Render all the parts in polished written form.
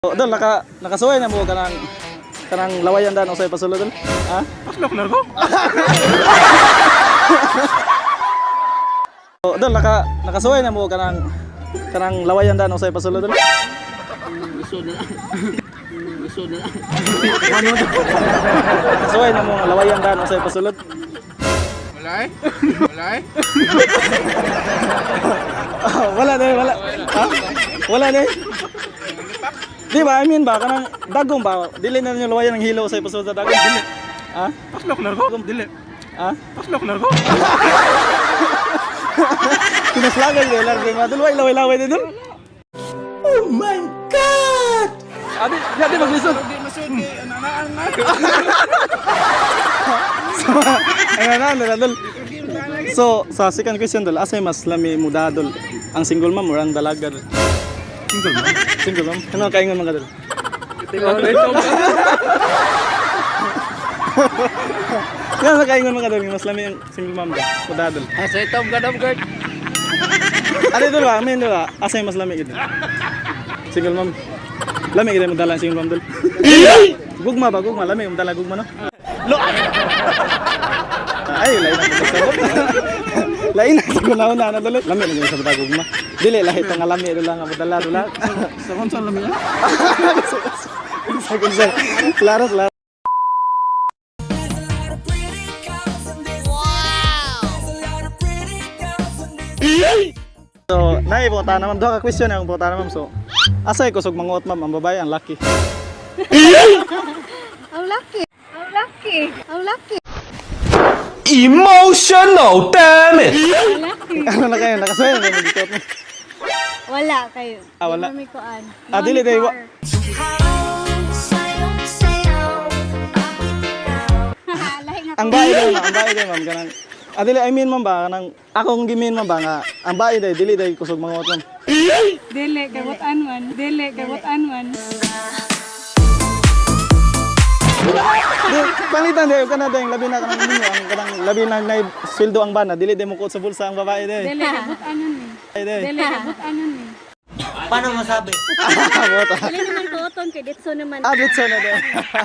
Dol, nakasuway na mo kanang lawayan dan usay pasulod, dol. Ha? Paslok na ko. Oh, dol, nakasuway na mo kanang lawayan dan usay pasulod, dol. Lisod na. Lisod na. Nakasuway na mo nga lawayan dan usay pasulod. Wala eh. Wala eh. Ah, wala na, wala. Ha? Wala na. Di ba, I mean ba, kanang dagom ba? Dili na ninyo lawayan ng hilo usay pasulod sa dagom. Dili. Ha? Paslok na ko. Dili. Ha? Paslok na ko. Pinaslagan yun, larga nga. Dol, way, laway, laway din, dol. Oh my God! Adi, di, maglisod. Di masud kay ananaan na. So, ano na, ano na, dol. So, sa second question, dol, asay mas lami muda, dol? Ang single mom or ang dalaga, dol? Single man. Single mom? Ano ang kaingon mga dol? Ano ang kaingon mga dol? Mas lami ang single mom ba? Muda, dol. Asa itom ka dam, guard. Ano dol ba? Amin, dol ba? Asay mas lami gid? Single mom. Lami gid mo dala ang single mom, dol. Gugma ba? Gugma. Lami mo dala gugma, no? Lo! Ay, lain na sa lain na sa gunaw na, dol. Lami na gid sa bata gugma. Dili lahi to nga lami dol nga modala dol. Sa konsol lami ah. Sa kunsa. Klaro, klaro. So, naay bota naman duha ka question ang bota naman. So, asay kusog manguot, ma'am, ang babae ang laki? Ang laki. Ang laki. Ang laki. Emotional damage. Ang laki. Ano na kayo? Nakasuway na kayo mag-ikuot mo. Wala kayo. Ah, wala. Di ba may kuan? Ah, dili, dili, Lahi nga. Ang bae daw, ma'am, ang bae daw, ma'am, kanang ah, dili, I mean, ma'am ba, kanang akong gimean, ma'am ba nga ang bae daw dili daw kusog manguot, ma'am. Dili, kay butan man. Dili, kay butan man. Di, palitan daw kana daw labi na kanang ninyo ang kanang labi na nay sweldo ang bana, dili daw mo kuot sa bulsa ang babae daw. Dili, kay butan man eh. Ay, daw. Dili, kay butan man eh. Bota. Dili naman kuoton kay ditso naman. Ah, ditso na daw.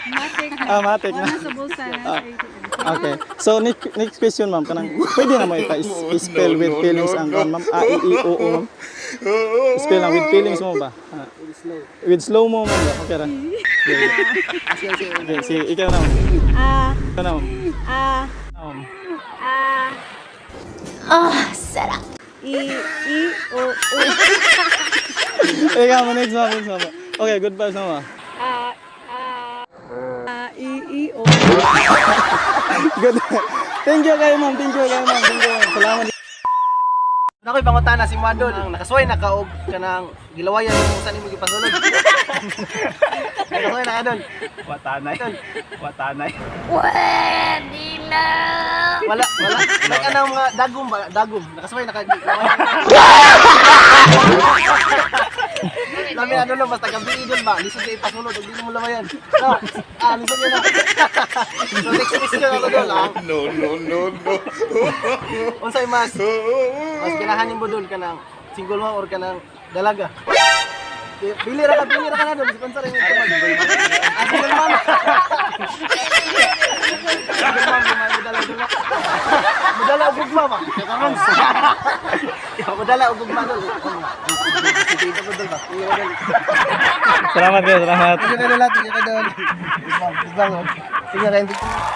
Matik na. Ah, matik na. Wala sa bulsa na sa ATM. Okay. So next, next question, ma'am, kanang pwede na mo ipa-spell with feelings ang kuan, ma'am? A I E O O, ma'am. Spell lang with feelings mo ba? Ah. With slow mo, ma'am ba? Okay ra. Okay, sige, ikaw na, ma'am. Ah, Ikaw na, ma'am. ah, Ma'am. ah. Ah, sarap. I, I, O, O. Ikaw, ma'am, next, ma'am, next, ma'am. Okay, good vibes na, ma'am. Ah, ah, ah, I, I, O. Good. Thank you kayo, ma'am. Thank you kayo, ma'am. Thank you, ma'am. Salamat. Nakoy pangutana si Madol, ang nakasuway na kaog kanang gilawayan mo sa nimo gipasulod. Nakasuway na ka dol. Watanay. Watanay. Pwede na. Wala, wala. Like anang mga dagom ba? Dagom. Nakasuway na ka. Lami na dol basta gabi idol ba. Lisod kay ipasulod ug dili mo lawayan. No. Ah, lisod yun na. So next question ako dol. ah. No, no, no, no. Unsay mas mas ganahan nimo dol kanang single mom or kanang dalaga? Pili ra ka na dol, si sponsor yung ito. Ah, single mom. Single mom, yung mga mudala dol. Mudala og gugma ba? Mudala og gugma dol. Sige ko dol ba? Sige dol. Salamat kayo, salamat. Sige dol, sige dol. Sige dol. Sige.